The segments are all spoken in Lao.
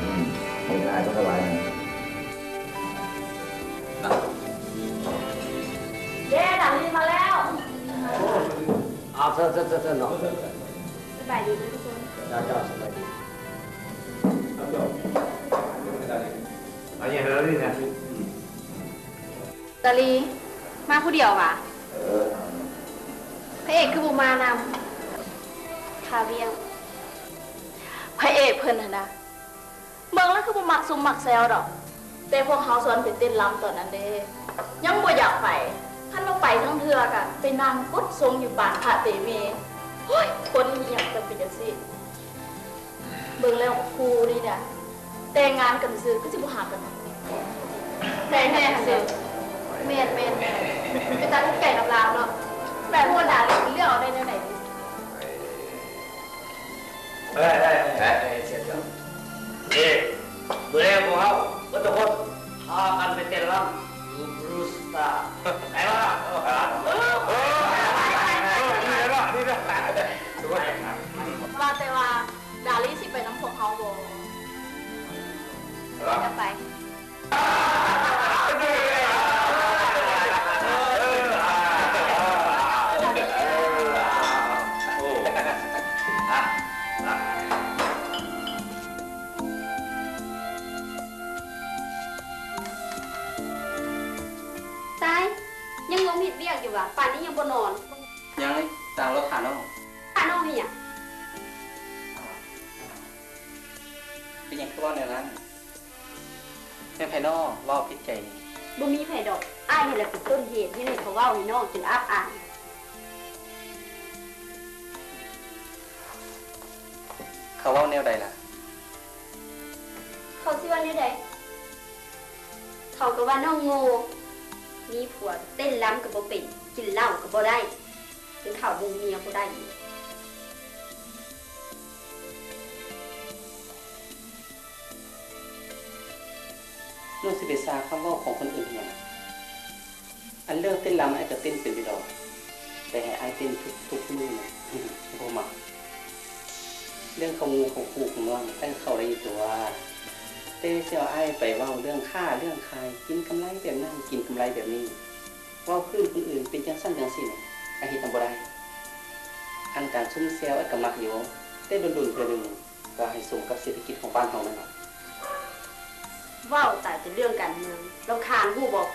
ອືມ ເຮັດງານກໍສະບາຍ. ເຢ້ ດາລີມາແລ້ວ. ອ້າວ ເຊີນ ເຊີນ ເຊີນ ເຊີນເນາະ. ສະບາຍດີທຸກຄົນ. ເຈົ້າ ເຈົ້າ ສະບາຍດີ. ເອົາຢ່າງນັ້ນນີ້ນະ. ດາລີ ມາຜູ້ດຽວຫວາ? ເອີ ພະເອກຄືບໍ່ມານຳ? ຄາວຽງ. ພະເອກເພິ່ນຫັ້ນນະ ເບິ່ງແລ້ວຄືບໍ່ມັກຊຸມມັກແຊວດອກ. ແຕ່ພວກເຮົາຊວນໄປເຕັ້ນລຳຕອນນັ້ນເດ້ ຍັງບໍ່ຢາກໄປ. ຄັນວ່າໄປທັງເທື່ອກະໄປນັ່ງກົດຊົງຢູ່ປານພະເຕມີ. ໂອ້ຍ ຄົນອີ່ຫຍັງຈັ່ງເປັນຈັ່ງຊີ້? ເບິ່ງແລ້ວຄູ່ນີ້ນະ ແຕ່ງງານກັນຊື່ໆ ຄືຊິບໍ່ຮັກກັນ. ແມ່ນແທ້. ແມ່ນ ແມ່ນ ແມ່ນ. ເປັນຕາທຸກໃຈນຳລາວເນາະ. ແມ່ນ. ຜູ້ດາລີເລືອກເອົາໄດ້ແນວໃດ? ເອີ ເອີ ເອີ ເອີ ເອີ ມື້ແລງພວກເຮົາເບິດທຸກຄົນພາກັນໄປເຕັ້ນລຳຢູ່ບຣູສຕາ ໄປບໍ່ລະ? ເອີ ເອີ ດີແລ້ວ ດີແລ້ວ. ວ່າແຕ່ວ່າ ດາລີຊິໄປນຳພວກເຮົາບໍ່? ຢາກໄປ. ຕາຍ ຍັງລົມເຮັດວຽກຢູ່ຫວາ? ປານນີ້ຍັງບໍ່ນອນ? ຍັງເລີຍ ຕາມລົດຫານ້ອງ. ຫານ້ອງເຮັດຫຍັງ? ເປັນຫຍັງຄືເວົ້າແນວນັ້ນ? ແມ່ນໃຜນໍເວົ້າຜິດໃຈນີ້? ບໍ່ມີໃຜດອກ. ອ້າຍຫັ້ນແຫຼະເປັນຕົ້ນເຫດ ເຮັດໃຫ້ເຂົາເວົ້າໃຫ້ນ້ອງຈົນອັບອາຍ. ເຂົາເວົ້າແນວໃດລະ? ເຂົາຊິວ່າແນວໃດ? ເຂົາກໍວ່ານ້ອງໂງ່ ມີຜົວເຕັ້ນລຳກໍບໍ່ເປັນ ກິນເຫຼົ້າກໍບໍ່ໄດ້ ກິນເຂົ້າມຸງເມຍບໍ່ໄດ້. ນ້ອງຊິໄປຊາຄຳເວົ້າຂອງຄົນອື່ນເຮັດຫຍັງ? ອັນເລື່ອງເຕັ້ນລຳອ້າຍກໍເຕັ້ນເປັນຢູ່ດອກ ແຕ່ໃຫ້ອ້າຍເຕັ້ນທຸກໆມື້ນະ ບໍ່ມັກ. ເລື່ອງເຂົ້າໝູ່ເຂົ້າຄູ່ຂອງນ້ອງ ອ້າຍກໍເຂົ້າໄດ້ຢູ່ຕົວະ ແຕ່ຊິເອົາອ້າຍໄປເວົ້າເລື່ອງຄ້າເລື່ອງຂາຍ ກິນກຳໄລແບບນັ້ນ ກິນກຳໄລແບບນີ້ ເວົ້າພື້ນຄົນອື່ນເປັນຈັ່ງຊັ້ນຈັ່ງຊີ້ນະ ອ້າຍເຮັດນຳບໍ່ໄດ້. ອັນການຊຸມແຊວອ້າຍກໍມັກຢູ່ ແຕ່ດົນໆເທື່ອໜຶ່ງ. ກໍໃຫ້ສົມກັບເສດຖະກິດຂອງບ້ານເຮົານັ້ນລະ. ເວົ້າຕາຍແຕ່ເລື່ອງການເມືອງ ລຳຄານຮູ້ບໍ່?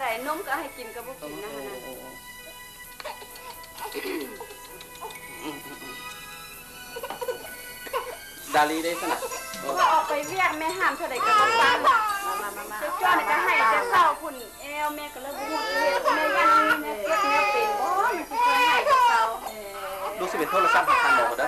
ໃດ ນົມກໍໃຫ້ກິນກໍບໍ່ກິນນະຫັ້ນນະ. ດາລີເດ້ຊັ້ນນະ ວ່າອອກໄປວຽກ ແມ່ຫ້າມເທົ່າໃດກໍບໍ່ຟັງ. ເຈົ້າຈ້ອນກໍໃຫ້ແຕ່ເຊົ້າພຸ້ນ ແອວແມ່ກໍເລີຍບໍ່ຮູ້ຊິເຮັດ ແມ່ຢ້ານມີແນວເຈັບແນວເປັນບໍ່ ມັນຊິຊ່ວຍໃຫ້ເຈົ້າ. ລູກຊິເປັນໂທລະສັບຫາທ່ານໝໍກໍເດີ.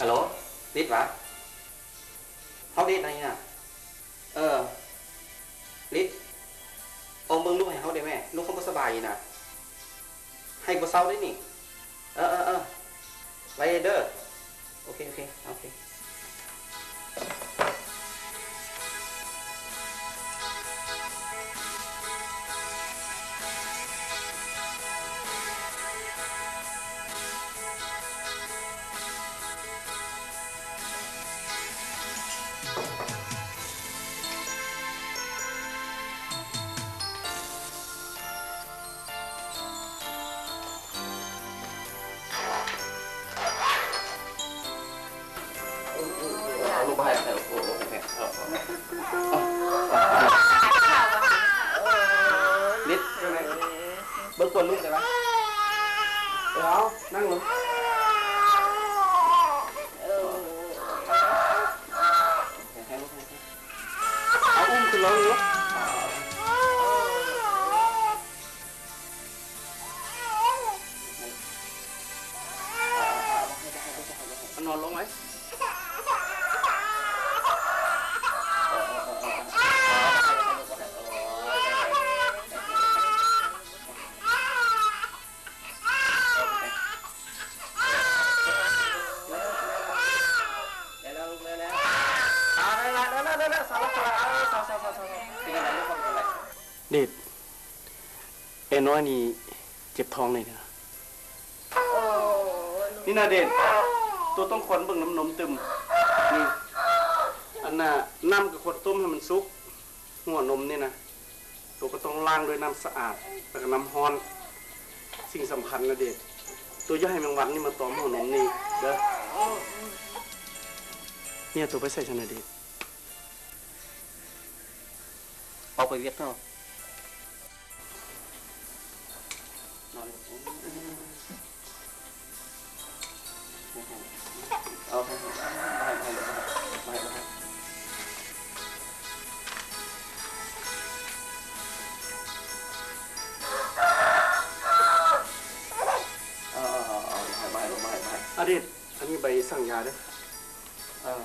ອາໂຫຼ ລິດຫວາ? ເຮົາລິດນະອີ່ນະ. ເອີ ລິດ ອອກເບິ່ງລູກໃຫ້ເຮົາໄດ້ແມ້? ລູກເຮົາບໍ່ສະບາຍອີ່ນະ ໄຫ້ບໍ່ເຊົາເດ້ນີ້. ເອີ ເອີ ເອີ ໄວເດີ. ໂອເຄ ໂອເຄ ໂອເຄ. ເອົາລູກມາໃຫ້ ເອົາ ເອົາ ເອົາ ເອົາ ເອົາ ລິດ ເບິ່ງກວນລູກໄດ້ປະ? ເອົາ ນັ່ງລົງ. ເອົາ ອຸ້ມຂຶ້ນລົງລູກ. ນອນລົງໄວ້. ເດດ ແອນ້ອຍນີ້ເຈັບທ້ອງເລີຍນະ. ນີ້ນະເດດ ໂຕຕ້ອງຄວນເບິ່ງນ້ຳນົມຕື່ມ. ນີ້ ອັນນ່າ ນ້ຳກໍຄວນຕົ້ມໃຫ້ມັນສຸກ ຫົວນົມນີ້ນະ ໂຕກໍຕ້ອງລ້າງດ້ວຍນ້ຳສະອາດ ແລ້ວກໍນ້ຳຮ້ອນ. ສິ່ງສຳຄັນນະເດດ ໂຕຢ່າໃຫ້ແມງວັນນີ້ມາຕອມຫົວນົມນີ້ເດີ. ເມຍໂຕໄປໃສຊັ້ນນະເດດ? ອອກໄປວຽກເນາະ. ອະເດດ ອັນນີ້ໃບສັ່ງຢາເດີ. ເອີ ມ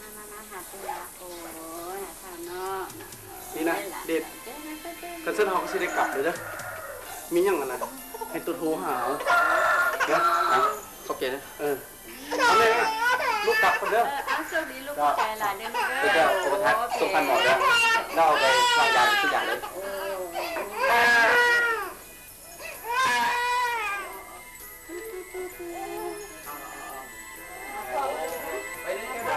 າ ມາ ມາຫາປູ່ລາ. ໂອ້ຍ ຫາຂ້າວເນາະ. ນີ້ນະ ເດດ ຄັນຊັ້ນເຮົາກໍຊິໄດ້ກັບເລີຍເດີ. ມີຫຍັງຫັ້ນນະ ໃຫ້ໂຕໂທຫາເຮົາເດີ. ອ່ະ ຂອບໃຈເດີ. ເອີ ເອົາແມ່ ລູກກັບກ່ອນເດີ. ເອີ ເອົາ ໂຊກດີລູກ ຂອບໃຈຫຼາຍເດີລູກເດີ. ເຈົ້າ ໂອເຄ ສົ່ງທ່ານໝໍເດີ ແລ້ວເອົາໄປວາງຢາ ຊື້ຢາເລີຍ. ໂອ້ ໄປເລີຍເດີ.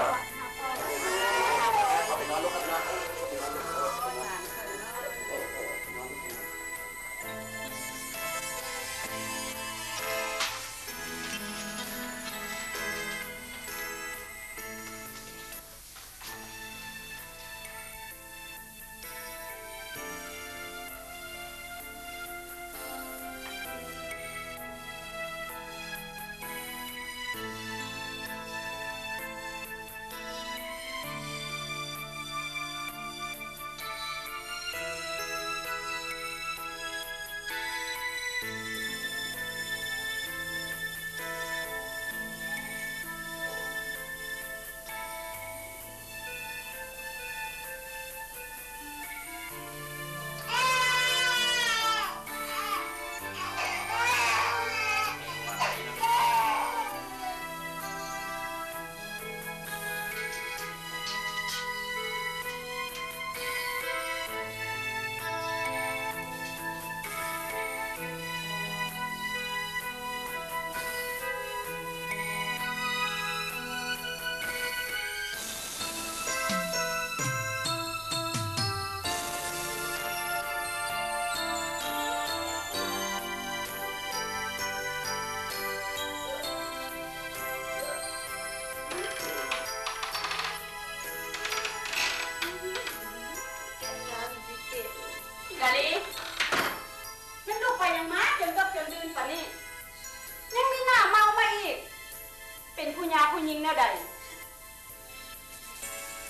ຜູ້ຍາຜູ້ຍິງແນວໃດ?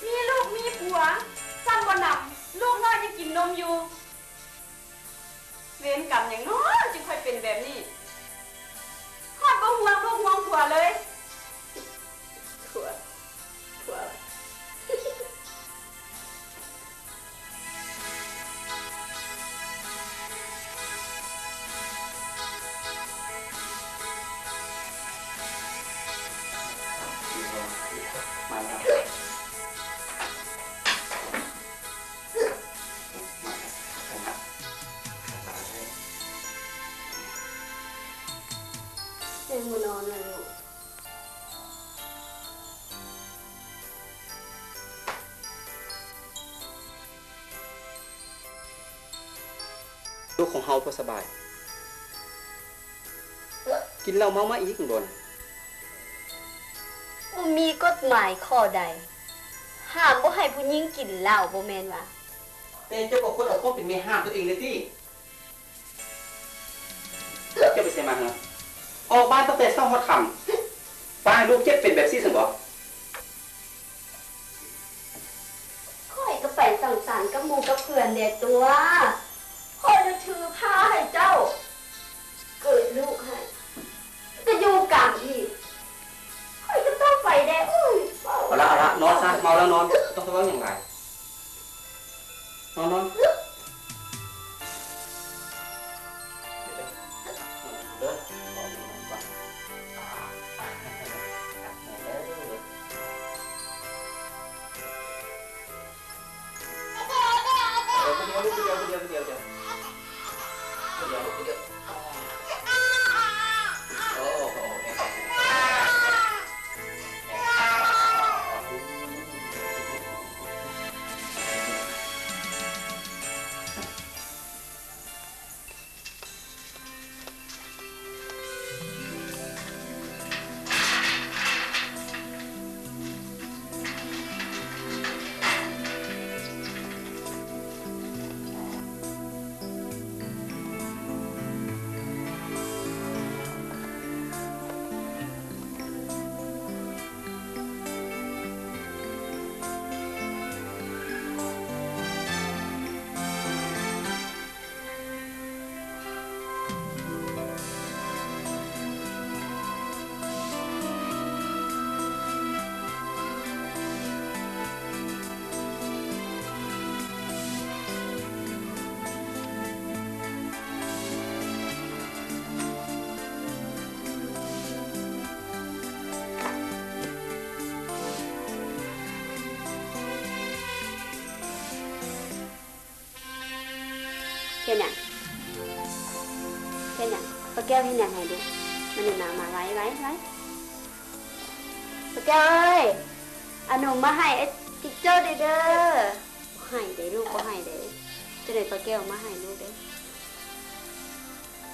ມີລູກມີຜົວຊ້ຳບໍ່ໜຳ, ລູກນ້ອຍຍັງກິນນົມຢູ່. ເວນກຳຫຍັງນໍ ຈຶ່ງຄ່ອຍເປັນແບບນີ້? ຮອດບໍ່ຫ່ວງລູກຫ່ວງຜົວເລີຍ. ຜົວ ຜົວ. ຍັງບໍ່ນອນເລີຍລູກ? ລູກຂອງເຮົາບໍ່ສະບາຍ. ກິນເຫຼົ້າເມົາມາອີກແມ່ນບໍ່? ບໍ່ມີກົດໝາຍຂໍ້ໃດຫ້າມບໍ່ໃຫ້ຜູ້ຍິງກິນເຫຼົ້າ, ບໍ່ແມ່ນຫວາ? ແຕ່ເຈົ້າກໍຄວນເອົາຄວາມເປັນແມ່ຫ້າມຕົວເອງເລີຍຕິ. ເຈົ້າໄປໃສມາເຫືອ? ອອກບ້ານຕັ້ງແຕ່ເຊົ້າຮອດຄ່ຳ, ປາໃຫ້ລູກເຈັບເປັນແບບຊີ້ຊັ້ນບໍ? ຂ້ອຍກໍໄປສັງສັນກັບໝູ່ກັບເພື່ອນແດ່ຕົວະ, ຂ້ອຍລະຖືພາໃຫ້ເຈົ້າ, ເກີດລູກໃຫ້ ກໍຢູ່ກຳອີກ, ຂ້ອຍກໍຕ້ອງໄປແດ່. ໂອ້ຍ ເວົ້າ ເອົາລະ ເອົາລະ ນອນຊະ, ເມົາແລ້ວນອນ, ບໍ່ຕ້ອງໄປເວົ້າຫຍັງຫຼາຍ. ນອນ ນອນ. ເຮັດຫຍັງ? ເຮັດຫຍັງ? ປ້າແກ້ວເຮັດຫຍັງໃຫ້ລູກ? ມານີ້ມາ ມາ ໄວ ໄວ ໄວ. ປ້າແກ້ວເອີຍ ເອົານົມມາໃຫ້ອ້າຍຕິກໂຈ້ແດ່ເດີ. ບໍ່ໃຫ້ເດ້ລູກ ບໍ່ໃຫ້ເດ້. ຈັ່ງໃດປ້າແກ້ວເອົາມາໃຫ້ລູກເດ້.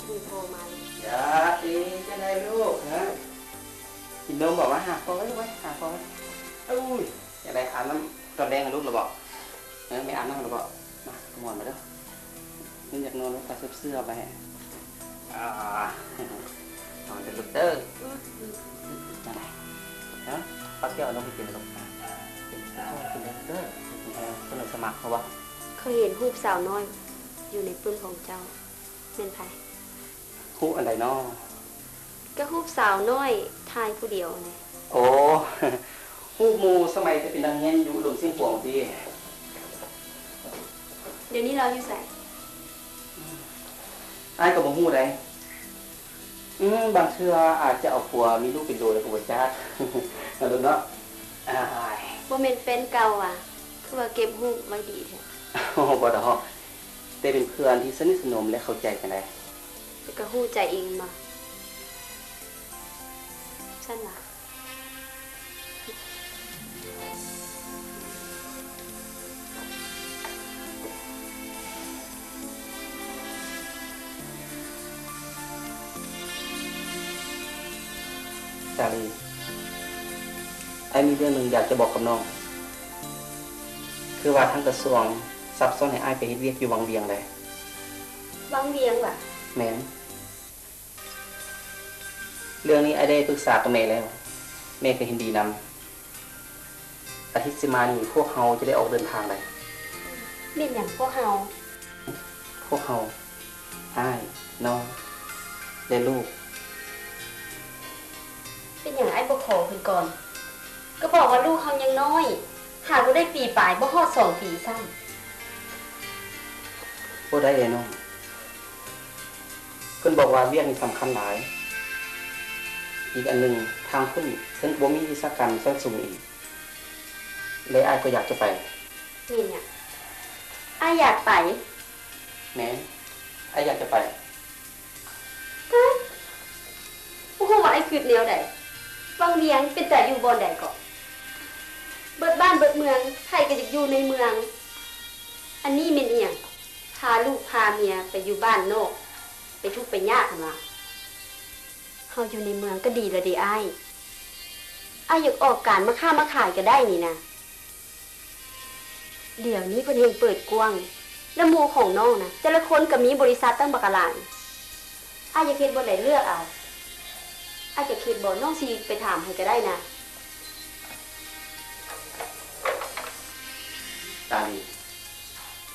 ເພິ່ນໂທມາ. ຢາເອ ຈັ່ງໃດລູກ? ຮະ ກິນນົມບໍ? ມາຫາພໍ່ໄວ້ລູກໄວ້ ຫາພໍ່ໄວ້. ອຸ້ຍ ຈັ່ງໃດ ອາບນ້ຳຕອນແລງໃຫ້ລູກແລ້ວບໍ? ເອີ ແມ່ອາບນ້ຳໃຫ້ແລ້ວບໍ? ມາ ນອນມາເດີ. ມັນຢາກນອນ ໄປເຊື່ອໄປ. ອ່າ ນອນເດີລູກເດີ. ຈັ່ງໃດ? ຮະ ປ້າແກ້ວເອົາລົງໃຫ້ກິນລູກ. ກິນ ກິນເດີ ກິນເດີ. ເພິ່ນສະໝັກເຂົາບໍ່? ຂ້ອຍເຫັນຮູບສາວນ້ອຍຢູ່ໃນປຶ້ມຂອງເຈົ້າ. ແມ່ນໃຜ? ຮູບອັນໃດນໍ? ກໍຮູບສາວນ້ອຍຖ່າຍຜູ້ດຽວຫັ້ນແຫຼະ. ໂອ້ ຮູບໝູ່ສະໄໝແຕ່ເປັນນັກຮຽນຢູ່ອຸດົມຊຽງຂວາງຕິ? ດຽວນີ້ລາວຢູ່ໃສ? ອ້າຍກໍບໍ່ຮູ້ໃດ. ອືມ ບາງເທື່ອອາດຈະເອົາຜົວມີລູກເປັນໂດແລ້ວກໍບໍ່ຈັກ ເນາະລູກເນາະ. ອ້າຍ ບໍ່ແມ່ນແຟນເກົ່າຫວາ? ຄືວ່າເກັບຮູບໄວ້ດີແທ້. ໂອ້ ບໍ່ດອກ. ແຕ່ເປັນເພື່ອນທີ່ສະໜິດສະໜົມ ແລະ ເຂົ້າໃຈກັນໄດ໋. ແລ້ວກໍຮູ້ໃຈອີກແມ່ນບໍ່? ຊັ້ນຫວາ? ສາລີ, ອ້າຍມີເລື່ອງໜຶ່ງຢາກຈະບອກກັບນ້ອງ. ຄືວ່າທາງກະຊວງຊັບຊ້ອນໃຫ້ອ້າຍໄປເຮັດວຽກຢູ່ວັງວຽງໃດ໋. ວັງວຽງຫວາ? ແມ່ນ. ເລື່ອງນີ້ອ້າຍໄດ້ປຶກສາກັບແມ່ແລ້ວ. ແມ່ກໍເຫັນດີນຳ. ອາທິດຊິມານີ້ພວກເຮົາຈະໄດ້ອອກເດີນທາງໃດ໋. ແມ່ນຫຍັງພວກເຮົາ? ພວກເຮົາ ອ້າຍ, ນ້ອງ ແລະ ລູກ. ເປັນຫຍັງອ້າຍບໍ່ຂໍເພິ່ນກ່ອນ? ກໍບອກວ່າລູກເຮົາຍັງນ້ອຍ, ຫາກໍໄດ້ປີປາຍ, ບໍ່ຮອດສອງປີຊ້ຳ. ບໍ່ໄດ້ເດ້ນ້ອງ. ເພິ່ນບອກວ່າວຽກນີ້ສຳຄັນຫຼາຍ. ອີກອັນໜຶ່ງ, ທາງພຸ້ນເພິ່ນບໍ່ມີວິຊາການຊັ້ນສູງອີກ. ແລະ ອ້າຍກໍຢາກຈະໄປ. ແມ່ນຫຍັງ? ອ້າຍຢາກໄປ? ແມ່ນ, ອ້າຍຢາກຈະໄປ. ຕາຍ! ບໍ່ຮູ້ວ່າອ້າຍຄິດແນວໃດ. ວັງວຽງເປັນຕາຢູ່ບ່ອນໃດເກາະ? ເບິດບ້ານເບິດເມືອງ, ໃຜກໍຢາກຢູ່ໃນເມືອງ. ອັນນີ້ແມ່ນອີ່ຫຍັງ? ພາລູກພາເມຍໄປຢູ່ບ້ານນອກ, ໄປທຸກໄປຍາກຫັ້ນຫວາ? ເຮົາຢູ່ໃນເມືອງກໍດີແລ້ວເດອ້າຍ. ອ້າຍຢາກອອກການມາຄ້າມາຂາຍກໍໄດ້ນີ້ນະ. ດຽວນີ້ເພິ່ນແຮ່ງເປີດກວ້າງ, ແລະ ໝູ່ຂອງນ້ອງນະ ແຕ່ລະຄົນກໍມີບໍລິສັດຕັ້ງບັກຫຼາຍ. ອ້າຍຢາກເຮັດບ່ອນໃດເລືອກເອົາ. ອ້າຍຢາກເຮັດບໍ່? ນ້ອງຊິໄປຖາມໃຫ້ກໍໄດ້ນະ. ຕາລີ,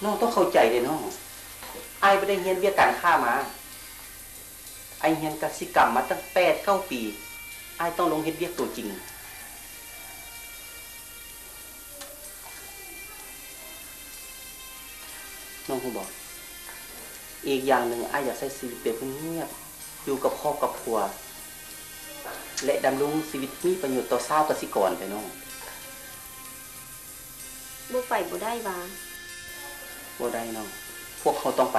ນ້ອງຕ້ອງເຂົ້າໃຈເດ້ນ້ອງ. ອ້າຍບໍ່ໄດ້ຮຽນວຽກການຄ້າມາ. ອ້າຍຮຽນກະສິກຳມາຕັ້ງແປດເກົ້າປີ, ອ້າຍຕ້ອງລົງເຮັດວຽກໂຕຈິງ. ນ້ອງຮູ້ບໍ່? ອີກຢ່າງໜຶ່ງ, ອ້າຍຢາກໃຊ້ຊີວິດແບບງຽບໆ, ຢູ່ກັບຄອບກັບຄົວ ແລະ ດຳລົງຊີວິດມີປະໂຫຍດຕໍ່ຊາວກະສິກອນໄປນ້ອງ. ບໍ່ໄປບໍ່ໄດ້ຫວາ? ບໍ່ໄດ້ນ້ອງ, ພວກເຮົາຕ້ອງໄປ.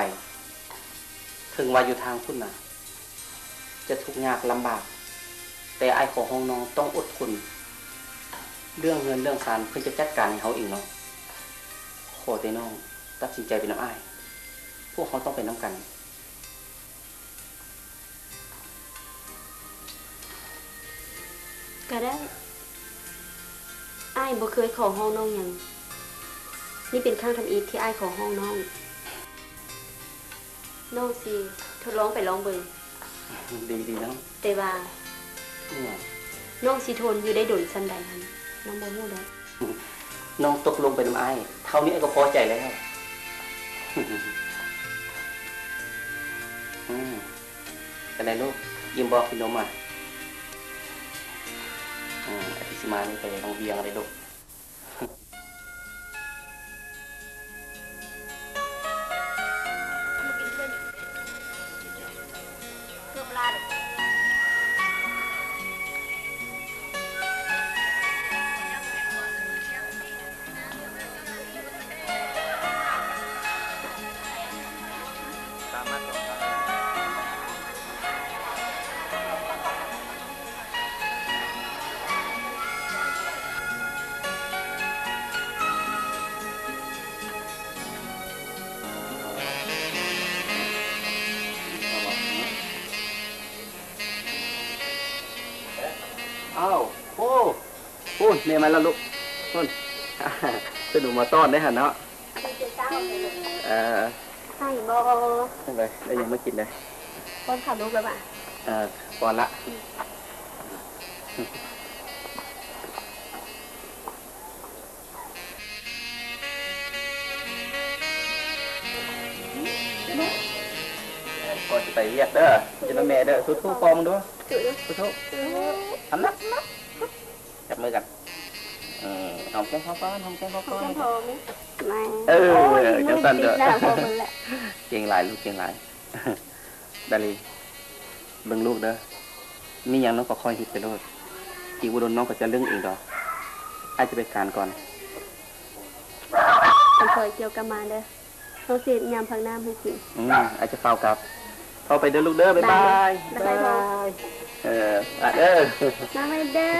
ເຖິງວ່າຢູ່ທາງພຸ້ນນະ ຈະທຸກຍາກລຳບາກ, ແຕ່ອ້າຍຂໍຮ້ອງນ້ອງຕ້ອງອົດທົນ. ເລື່ອງເຮືອນເລື່ອງຊານເພິ່ນຈະຈັດການໃຫ້ເຮົາເອງນ້ອງ. ຂໍແຕ່ນ້ອງຕັດສິນໃຈໄປນຳອ້າຍ. ພວກເຮົາຕ້ອງໄປນຳກັນ. ກໍໄດ້. ອ້າຍບໍ່ເຄີຍຂໍຮ້ອງນ້ອງຫຍັງ. ນີ້ເປັນຄັ້ງທຳອິດທີ່ອ້າຍຂໍຮ້ອງນ້ອງ. ນ້ອງຊິທົດລອງໄປລອງເບິ່ງ. ດີໆ ນ້ອງ. ແຕ່ວ່າ ອີຫຍັງ? ນ້ອງຊິທົນຢູ່ໄດ້ດົນສ່ຳໃດຫັ້ນ ນ້ອງບໍ່ຮູ້ດອກ. ນ້ອງຕົກລົງໄປນຳອ້າຍ, ເທົ່ານີ້ອ້າຍກໍພໍໃຈແລ້ວ. ອືມ ຈັ່ງໃດລູກ, ອີ່ມບໍ່? ກິນນົມອະ? ອືມ ອາທິດຊິມານີ້ໄປວັງວຽງເດ້ລູກ. ອ້າວ ໂອ້ ພຸ້ນ ແມ່ມາແລ້ວລູກ ພຸ້ນ ເປັນໜູມາຕ້ອນເດ້ຫັ້ນເນາະ. ເອີ ໃຫ້ບໍ່? ຈັ່ງໃດ ໄດ້ຫຍັງມາກິນເດ້? ປ້ອນເຂົ້າລູກແລ້ວຫວາ? ເອີ ປ້ອນລະ. ເອີ ກ່ອນຊິໄປວຽກເດີ ຢູ່ນຳແມ່ເດີ ສູ້ໆ ປ້ອນເບິ່ງດູ ສູ້ໆ ທຳໜັກ ຈັບມືກັນ ເອີ ຫອມແກ້ມພໍ່ກ່ອນ ຫອມແກ້ມພໍ່ກ່ອນ ຫອມແກ້ມພໍ່ ເອີ ຈັ່ງຊັ້ນເດີ ເກັ່ງຫຼາຍລູກ ເກັ່ງຫຼາຍ. ດາລີ ເບິ່ງລູກເດີ ມີຫຍັງນ້ອງກໍຄ່ອຍເຮັດໄປໂລດ ອີກບໍ່ດົນນ້ອງກໍຈະລຶ້ງເອງດອກ. ອ້າຍຈະໄປການກ່ອນ ຄັນພໍ່ກ່ຽວກັບມາເດີ ນ້ອງຊິເຮັດຍຳຜັກນ້ຳໃຫ້ກິນ. ອືມ ອ້າຍຈະຟ້າວກັບ ຟ້າວໄປເດີລູກເດີ ບາຍບາຍ ບາຍບາຍ ບາຍບາຍ. ເອີ ມາເດີ ມາໄວ້ເດີ.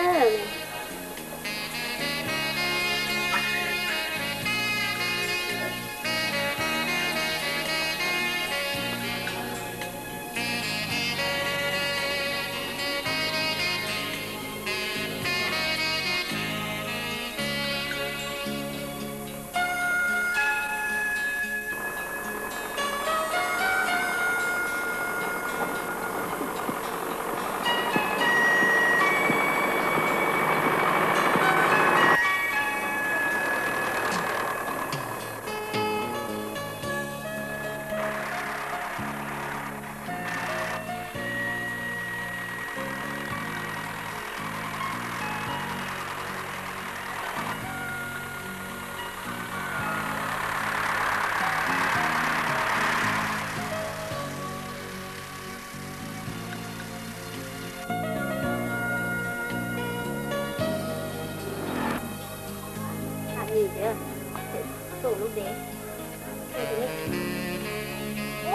ໂຕລູກເດ້ ເອີ ໂຕນີ້ ໂອ້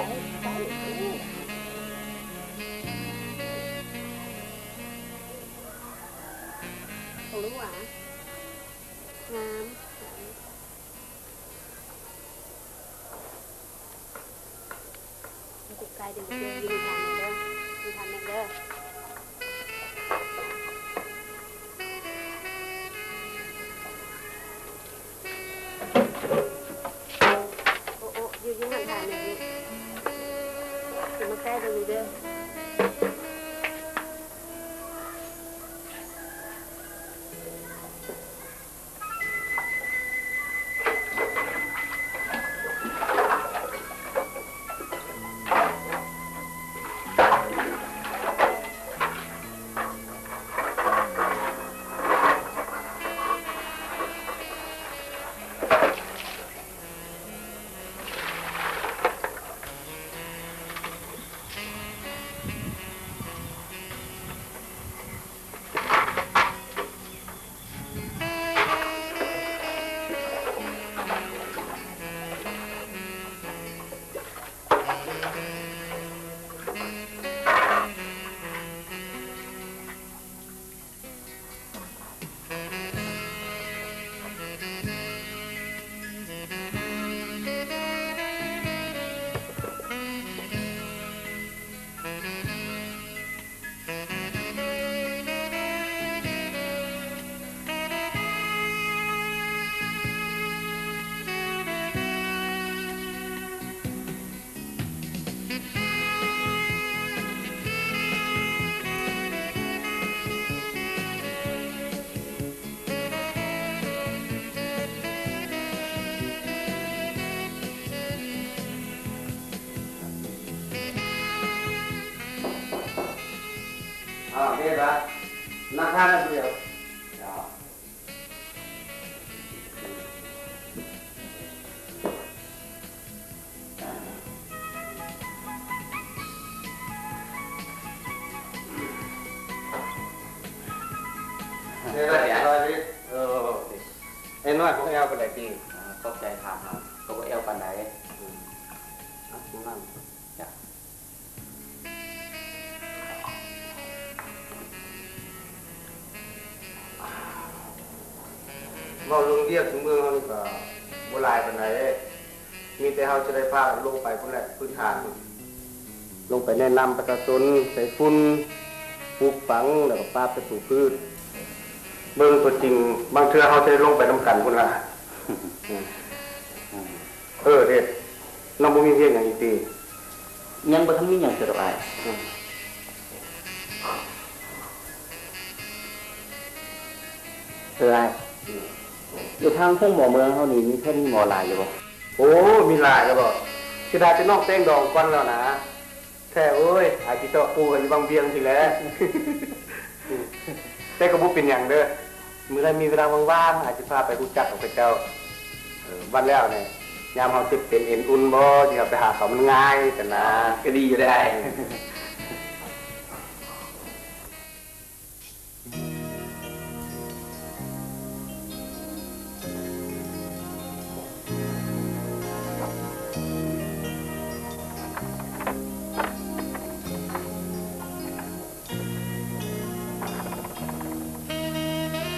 ໂຕລູກຫວາ ງາມ. ໂອ້ ໂອ້ ຢູ່ ຢູ່ຫ່າງໆ ແມ່ ຢູ່ ຊິມາໃກ້ເບິ່ງເດີ. ອ້າວ ເດລະ ນັ່ງທານອັນດຽວ. ເອີ ເອີ ເອີ ເອີ ນ້ອຍ ບໍ່ແອວປານໃດຕິ? ອ່າ ຂອບໃຈຖາມຫາ ກໍບໍ່ແອວປານໃດ. ອືມ ອ່ະ ນັ້ນ ເວົ້າເລື່ອງວຽກເມືອງເຮົານີ້ກໍບໍ່ຫຼາຍປານໃດເດ້ ມີແຕ່ເຮົາຈະໄດ້ພາກັນລົງໄປພຸ້ນແຫຼະ ພື້ນຖານ ລົງໄປແນະນຳປະຊາຊົນ ໃສ່ຝຸ່ນ ປູກຝັງ ແລ້ວກໍປາບສັດຕູພືດ ເບິ່ງຕົວຈິງ ບາງເທື່ອເຮົາຈະໄດ້ລົງໄປນຳກັນພຸ້ນລະ. ເອີ ເດດ ນ້ອງບໍ່ມີວຽກຫຍັງອີກຕິ? ຍັງບໍ່ທັນມີຫຍັງເທື່ອດອກອ້າຍ. ເອີ ອ້າຍ ຢູ່ທາງໂຮງໝໍເມືອງເຮົານີ້ ມີແພດມີໝໍຫຼາຍຢູ່ບໍ່? ໂອ້ ມີຫຼາຍແລ້ວບໍ? ເສຍດາຍແຕ່ນ້ອງແຕ່ງດອງກ່ອນແລ້ວນະ. ແທ້ເອີຍ ອາຍຊິເຈາະປູໃຫ້ຢູ່ວັງວຽງພີ້ແຫຼະ. ແຕ່ກໍບໍ່ເປັນຫຍັງເດີ ມື້ໃດມີເວລາວ່າງໆ ອາຍຊິພາໄປຮູ້ຈັກກັບເຂົາເຈົ້າ. ເອີ ວ່າແລ້ວນີ້ ຍາມເຮົາເຈັບເປັນເອັນອຸ່ນບໍ ຊິເຮົາໄປຫາເຂົາມັນງ່າຍຊັ້ນນາ. ກໍດີຢູ່ເດ້.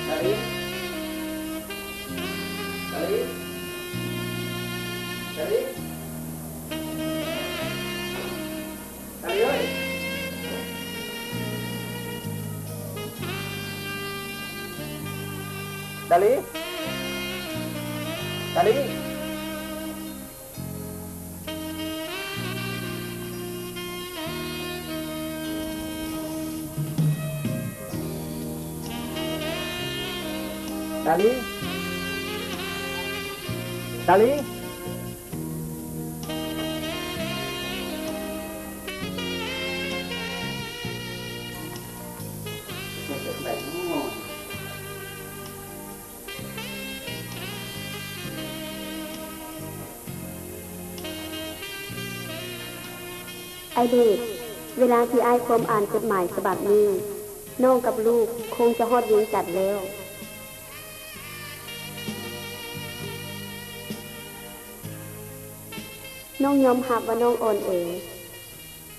ດາລີ ດາລີ ດາລີ ດາລີເອີຍ ດາລີ ດາລີ. ດາລີ ດາລີ. ອ້າຍເດດ, ເວລາທີ່ອ້າຍຄວາມອ່ານກົດໝາຍສະບັບນີ້, ນ້ອງກັບລູກຄົງຈະຮອດວຽງຈັນແລ້ວ. ນ້ອງຍອມຮັບວ່ານ້ອງອ່ອນແອ,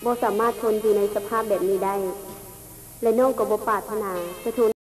ບໍ່ສາມາດທົນຢູ່ໃນສະພາບແບບນີ້ໄດ້ ແລະ ນ້ອງກໍບໍ່ປາດຖະໜາຈະທົນ